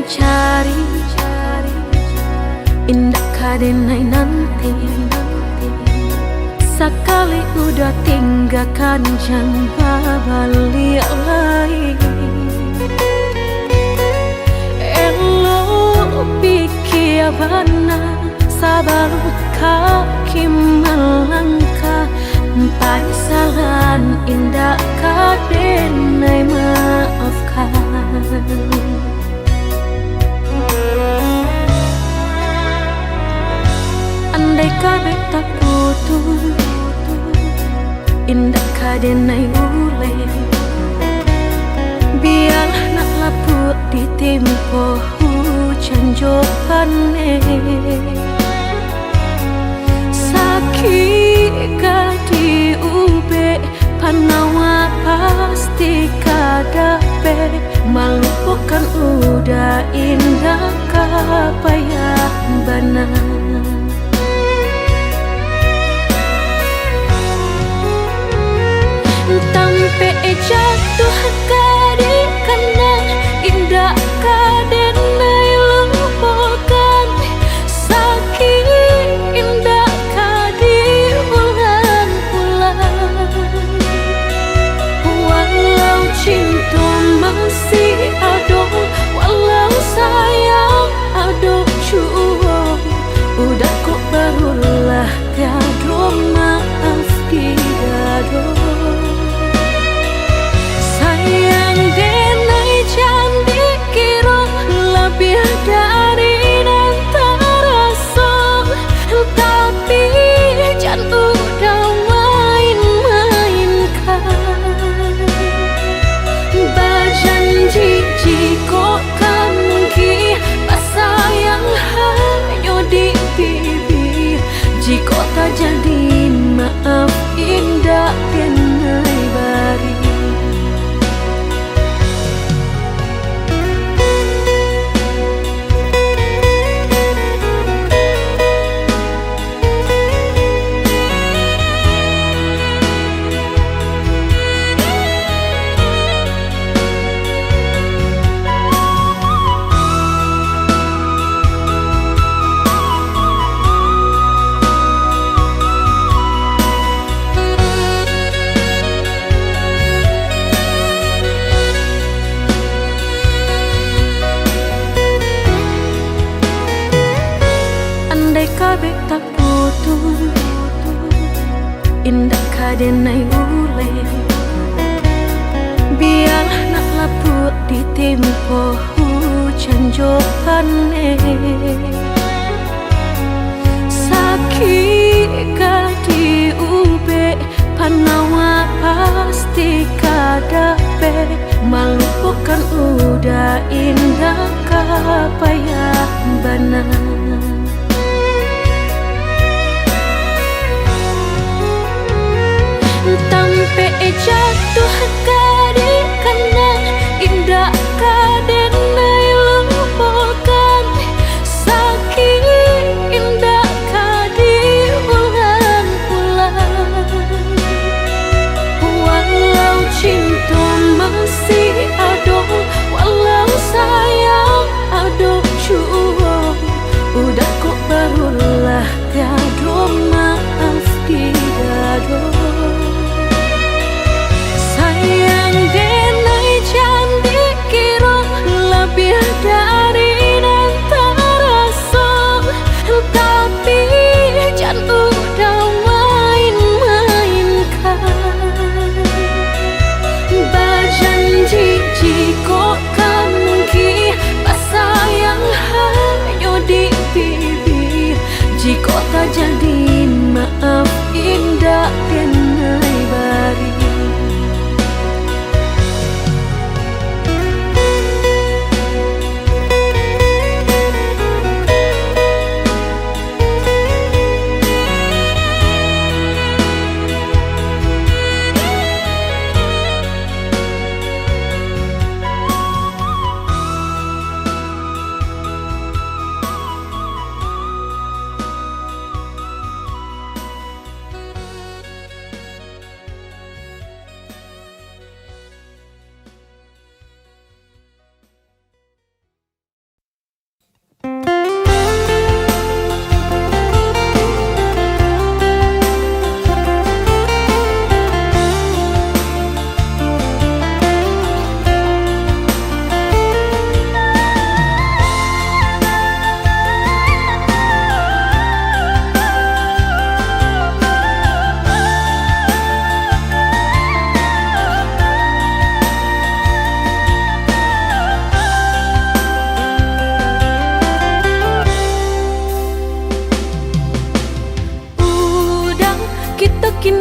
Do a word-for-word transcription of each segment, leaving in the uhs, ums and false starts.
Cari, indak ka denai nanti. Sakali udah tinggakan, jan babaliak lai. Elok pikia bana sabalun kaki malangkah. Panyasalan indak ka denai maafkan. Andai ka beta putus, indak ka denai uleh. Bialah nak lapuak ditimpo hujan jo paneh. Sakik ka diubek, panawa pasti ka dapek. Malupokan udah indak ka payah bana. Tampek jatuah ka dikanang, indak ka denai lupokan. Sakik indak ka diulang-ulang. Walau cinto masih ado, walau sayang ado juo, udah kok barulah tiado maaf di dado. Sayang denai jan dikiro labiah dari nan taraso, tapi jan udah main-mainkan. Bajanji jikok kamungki basayang hanyo di bibia, jikok tajadi maaf indak denai bari. Andai ka beta putus, indak ka denai uleh. Bialah nak lapuak ditimpo hujan jo paneh. Sakik ka diubek, panawa pasti ka dapek. Malupokan udah indak ka payah bana. Tampek jatuah ka dikanang, indak ka denai lupokan. Sakik indak ka diulang-ulang. Walau cinto masih ado, walau sayang ado juo, udah kok barulah tiado maaf di dado. Sayang denai jan dikiro labiah dari nan taraso, tapi jan udah main-mainkan. Bajanji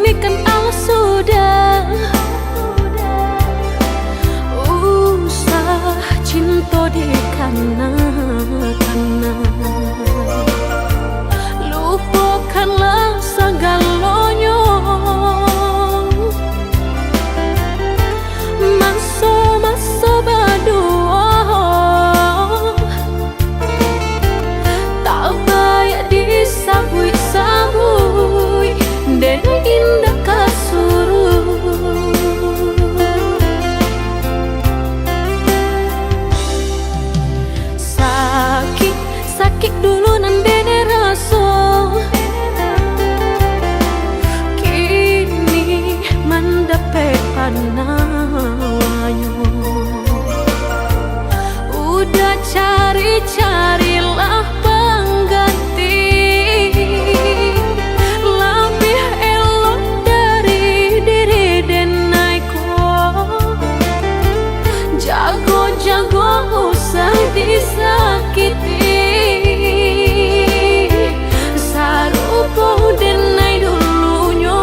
Ni kan alah sudah, usah cinto dikana-kana. Lupokanlah sagalonyo. Maso-maso baduo tak payah disabuik-sabuik, den indak ka suruik. Sakik, sakik dulu nan den raso, kini mandapek panawanyo. Udah cari-carilah pangganti, labiah elok dari diri denai ko. Jago-jago usah disakiti, sarupo denai dulunyo.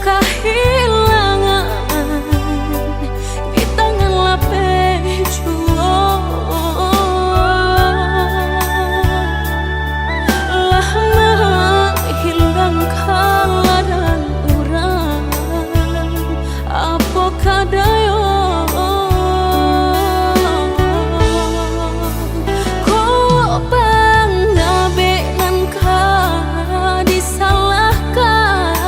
Kahilangan di tangan lapeh juo, lah manghilang kaladan urang, apo ka dayo. Kok pangabek nan ka disalahkan,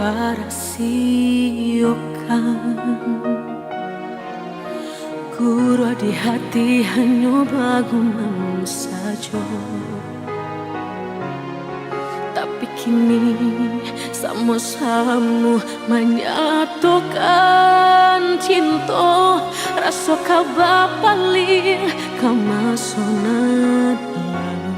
Barasiokan. Guruah di hati hanyo bagumam sajo. Tapi kini samo-samo manyatokan cinto, raso ka bapaliang ka maso nan lalu.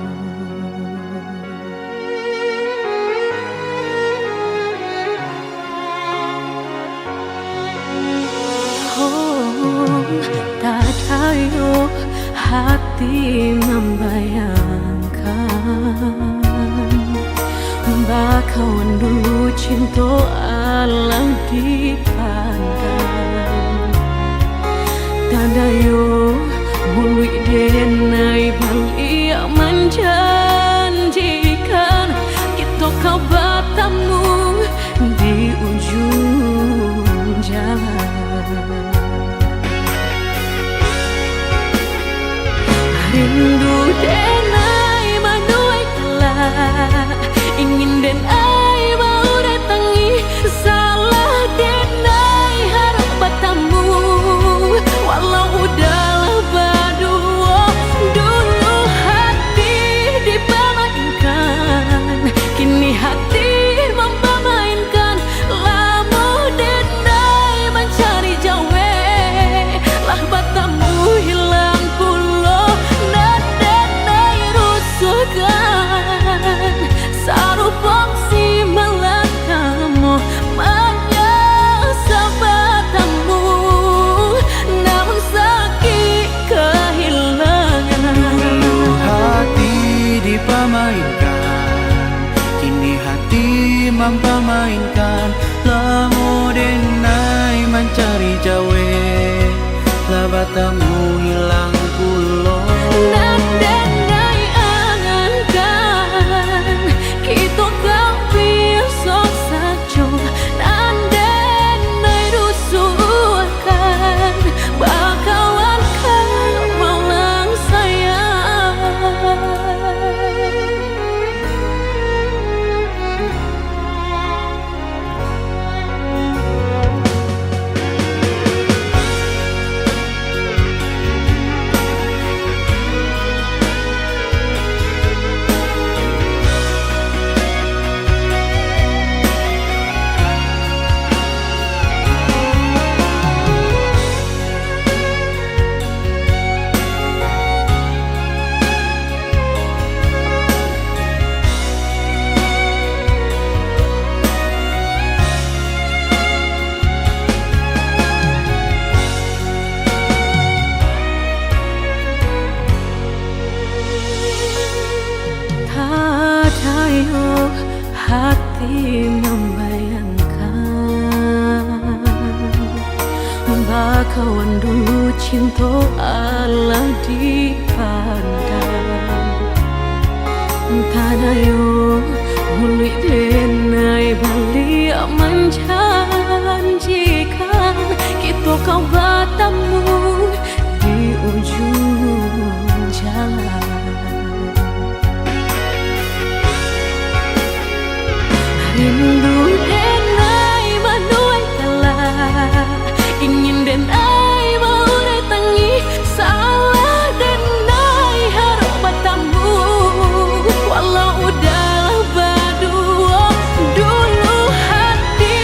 Oh, tadayo hati mambayangkan, bakawan dulu cinto alah dipandang. Tadayo muluik denai baliak manjanjikan, kito ka batamu di ujuang jalan. Rindu denai manuai kala, ingin denai baurai tangih, salah denai harap batamu. Walau udalah baduo, dulu hati dipamainkan, kini hati mampamainkan. Lamo denai mancari jawe, lah batamu hilang pulo, nan denai rusuahkan. Sarupo si malakamo manyasah batamu, namun sakik kahilangan. Dulu hati dipamainkan, kini hati mampamainkan. Lamo denai mancari jawe, lah batamu hilang pulo. Nan denai angan-angan, kito ka biaso sajo. Nan denai rusuahkan, bakawan ka malang sayang. Tadayo hati mambayangkan, bakawan dulu cinto alah dipandang. Tadayo muluik denai baliak manjanjikan, kito ka batamu di ujuang jalan. Rindu denai manuai kala, ingin denai baurai tangih, salah denai harap batamu. Walau udalah baduo, dulu hati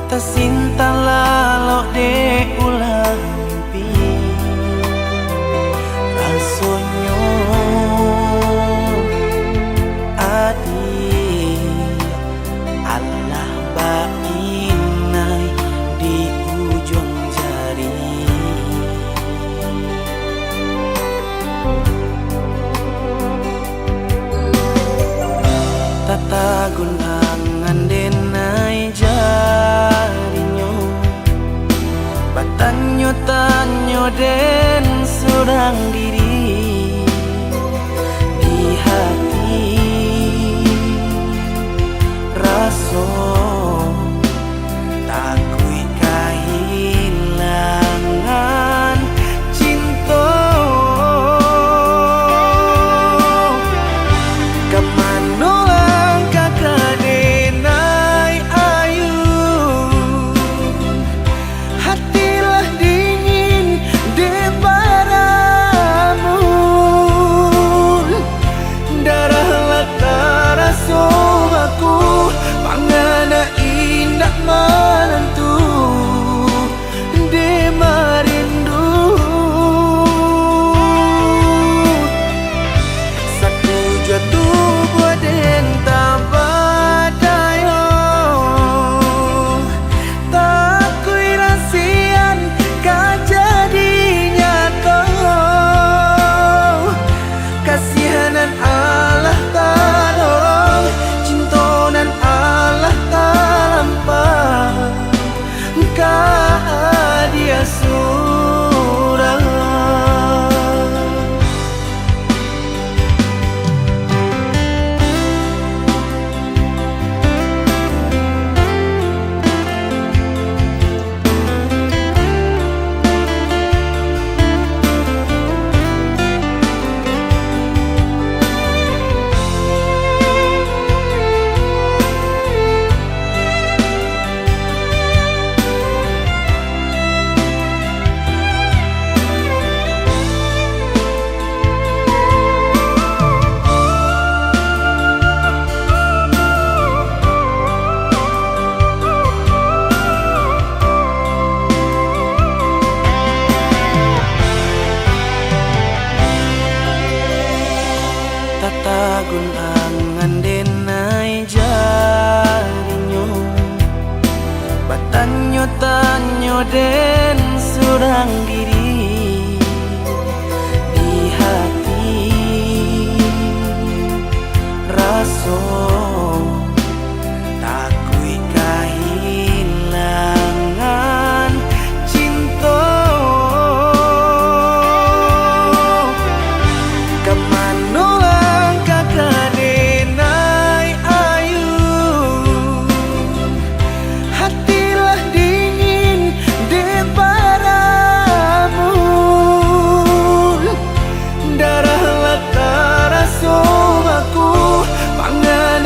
Tasinta lalok dek ulampi, rasonyo adie alah bainai di ujuang jari. Tatagun angan denai jarinyo, batanyo-tanyo den surang diri. Di hati raso takuik kahilangan cinto. Ka mano langkah ka denai ayu? Hati lah dingin dek paramun. Darah lah taraso baku, pangan indak manantu dek marindu. Sakujua tubuah den tabadayo, takuik rasian ka jadi nyato. Kasiah nan alah tadorong, cinto nan alah talampah, ka adie surang. Tatagun angan denai jarinyo, batanyo-tanyo den surang diri. Di hati raso takuik kahilangan cinto. Ka mano langkah ka denai ayu? Hati lah dingin dek paramun. Darah lah taraso baku, pangan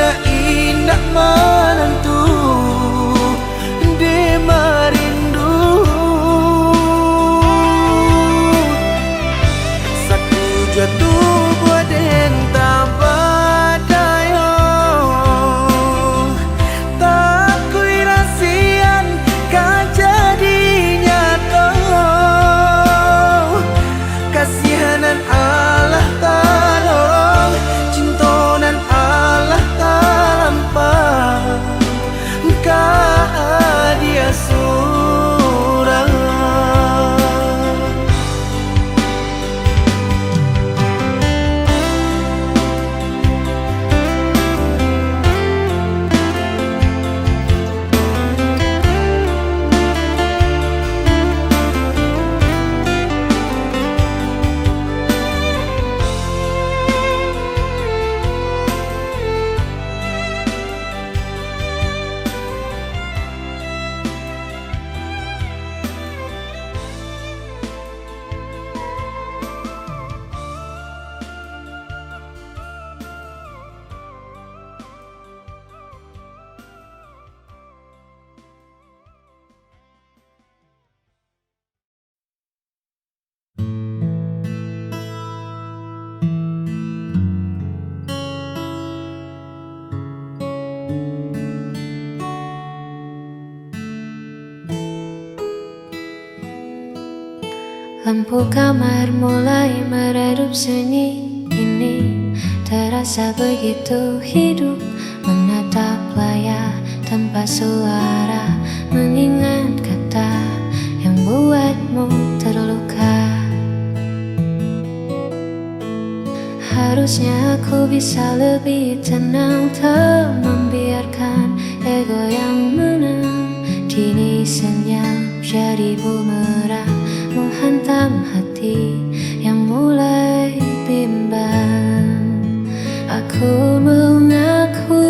Lampu kamar mulai meredup sunyi. Ini terasa begitu hidup, menatap layar tanpa suara, mengingat kata yang buatmu terluka. Harusnya aku bisa lebih tenang, tak membiarkan ego yang menang. Kini senyap jadi bumerang, menghantam hati yang mulai bimbang. Aku mengaku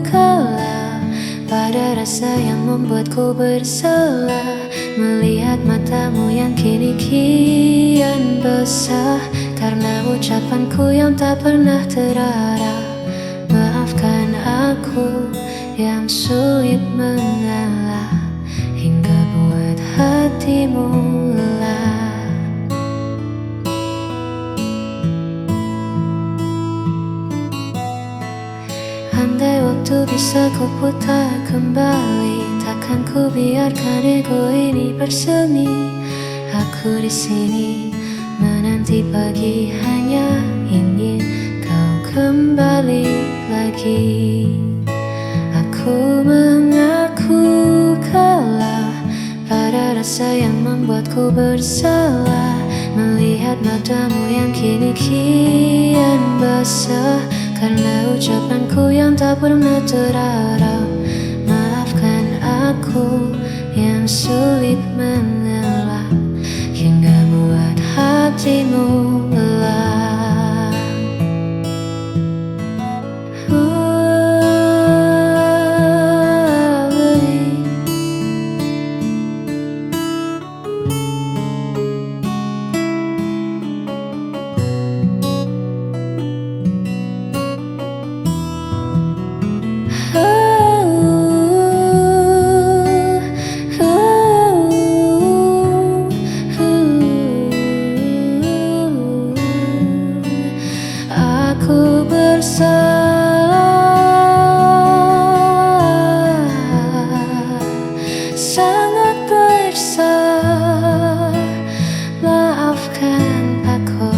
kalah pada rasa yang membuatku bersalah. Melihat matamu yang kini kian basah karena ucapanku yang tak pernah terarah. Maafkan aku yang sulit mengalah hingga buat hatimu lelah. Andai waktu bisa ku putar kembali, takkan ku biarkan ego ini bersemi. Aku di sini menanti pagi, hanya ingin kau kembali lagi. Aku mengaku kalah pada rasa yang membuatku bersalah. Melihat matamu yang kini kian basah karena ucapanku yang tak pernah terarah. Maafkan aku yang sulit mengalah hingga buat hatimu lelah. Aku bersalah, sangat bersalah. Maafkan aku.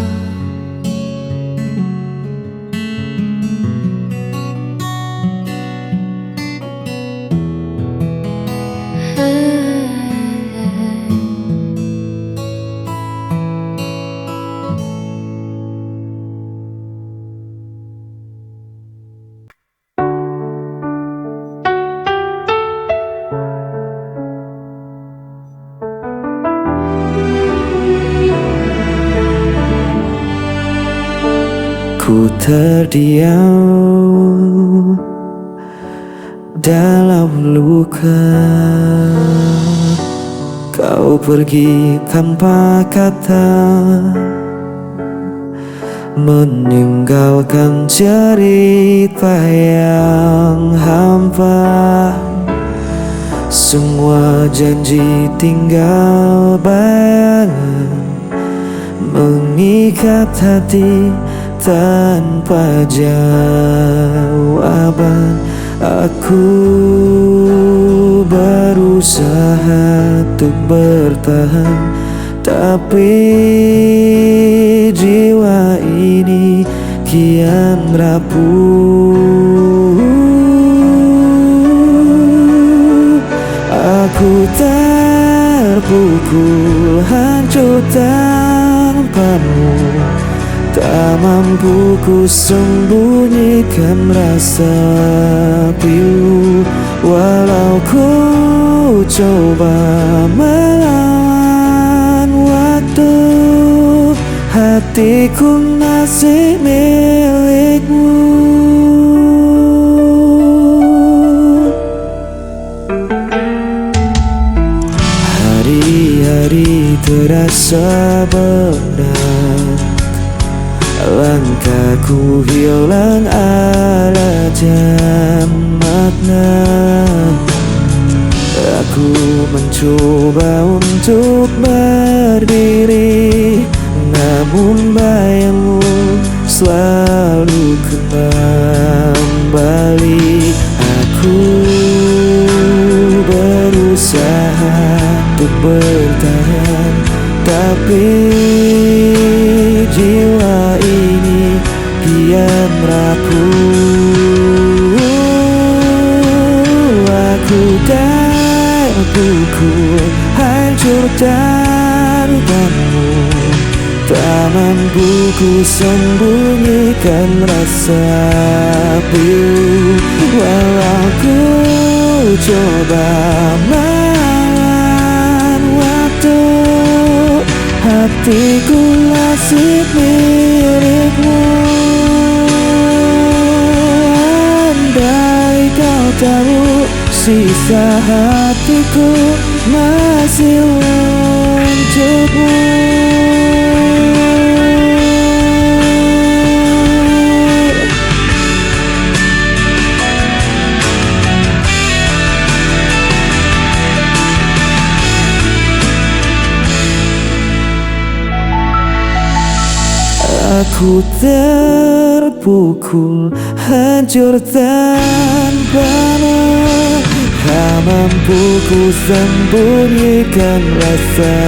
Ku terdiam dalam luka. Kau pergi tanpa kata, meninggalkan cerita yang hampa. Semua janji tinggal bayangan, mengikat hati tanpa jawaban. Aku berusaha untuk bertahan, tapi jiwa ini kian rapuh. Aku terpukul, hancur tanpamu. Tak mampu ku sembunyikan rasa pilu, walau ku coba melawan waktu, hatiku masih milikmu. Hari-hari terasa berat, langkahku hilang arah dan makna. Aku mencoba untuk berdiri, namun bayangmu selalu kembali. Aku berusaha untuk bertahan, Tapi jiwa ini kian rapuh. Aku terpukul, hancur tantanmu. Tak mampu ku sembunyikan rasa pilu. Walau ku coba melawan waktu, hatiku masih milikmu. Andai kau tahu, sisa hatiku masih untukmu. Aku terpukul, hancur tanpa tak mampu ku sembunyikan rasa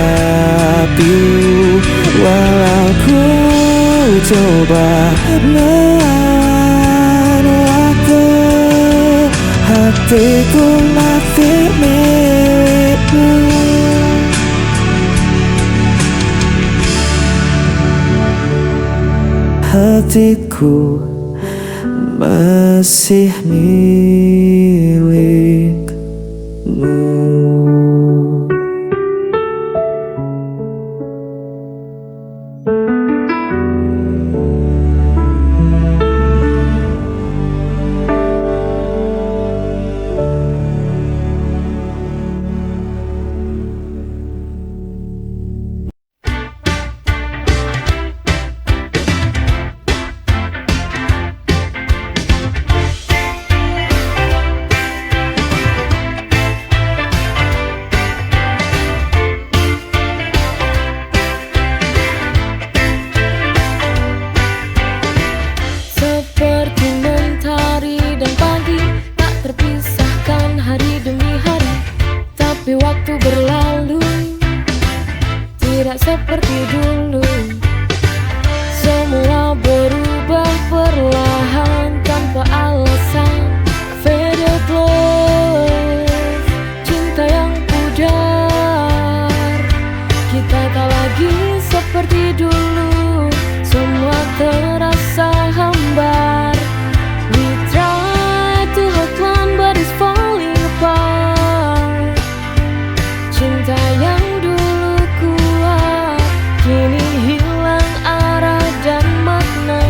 pilu. Walau ku coba melawan waktu, hatiku masih milikmu. Hatiku masih milikmu. Seperti mentari dan pagi, tak terpisahkan hari demi hari. Tapi waktu berlalu, tidak seperti dulu. Semua berubah perlahan tanpa alasan. Faded love, cinta yang pudar. Kita tak lagi seperti dulu. Semua terasa hambar. We try to hold on, but it's falling apart. Cinta yang dulu kuat, kini hilang arah dan makna.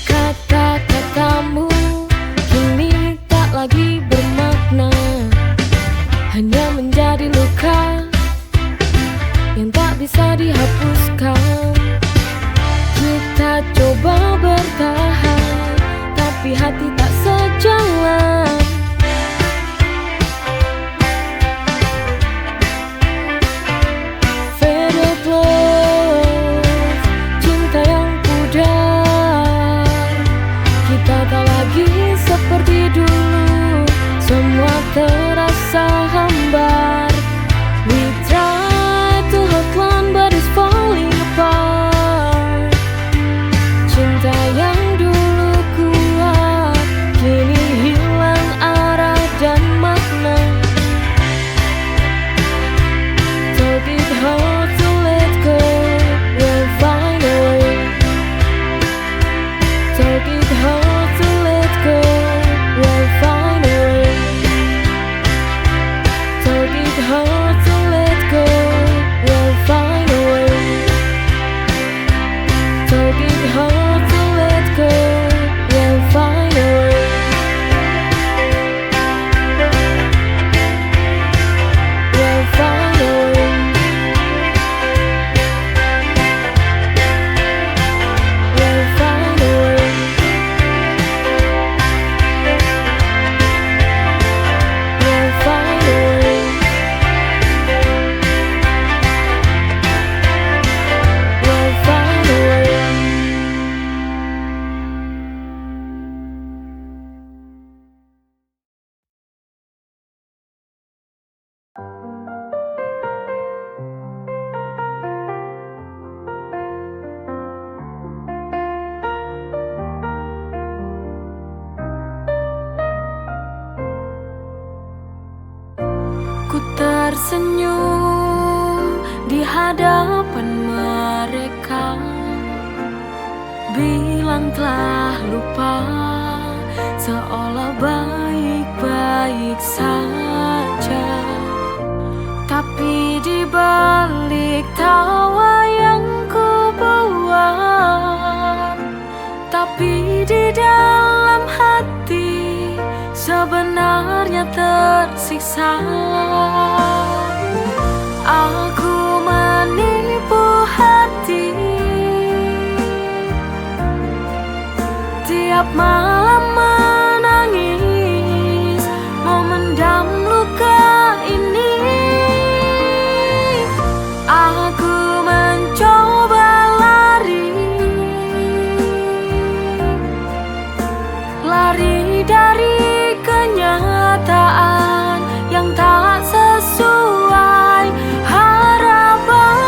Kata-katamu kini tak lagi bermakna, hanya menjadi luka yang tak bisa dihapuskan. Kita coba bertahan, tapi hati tak sejalan. Faded love, cinta yang pudar. Kita tak lagi seperti dulu. Semua terasa hambar. We try to hold on, but it's falling apart. Cinta yang dulu kuat, kini hilang Senyum di hadapan mereka, bilang telah lupa, seolah baik-baik saja. Tapi di balik tawa yang ku buat, tapi di dalam hati sebenarnya tersiksa. Aku menipu hati, tiap malam menangis, memendam luka ini. Aku mencoba lari, lari dari kenyataan yang tak sesuai harapan.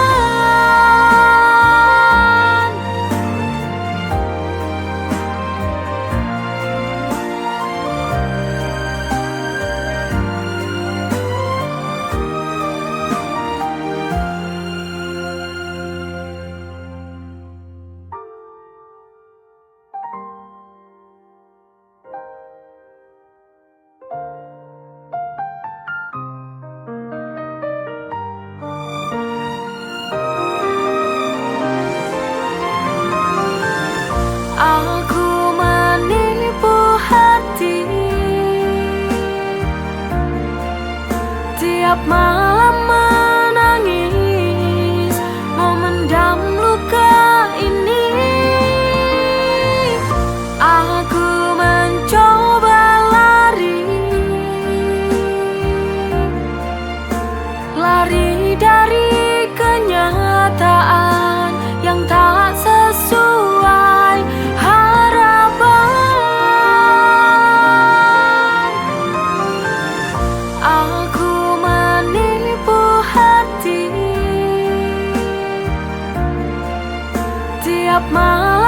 Aku menipu hati, tiap malam menangis, memendam luka ini. Aku mencoba lari, lari dari kenyataan yang tak sesuai harapan. Aku menipu hati, tiap malam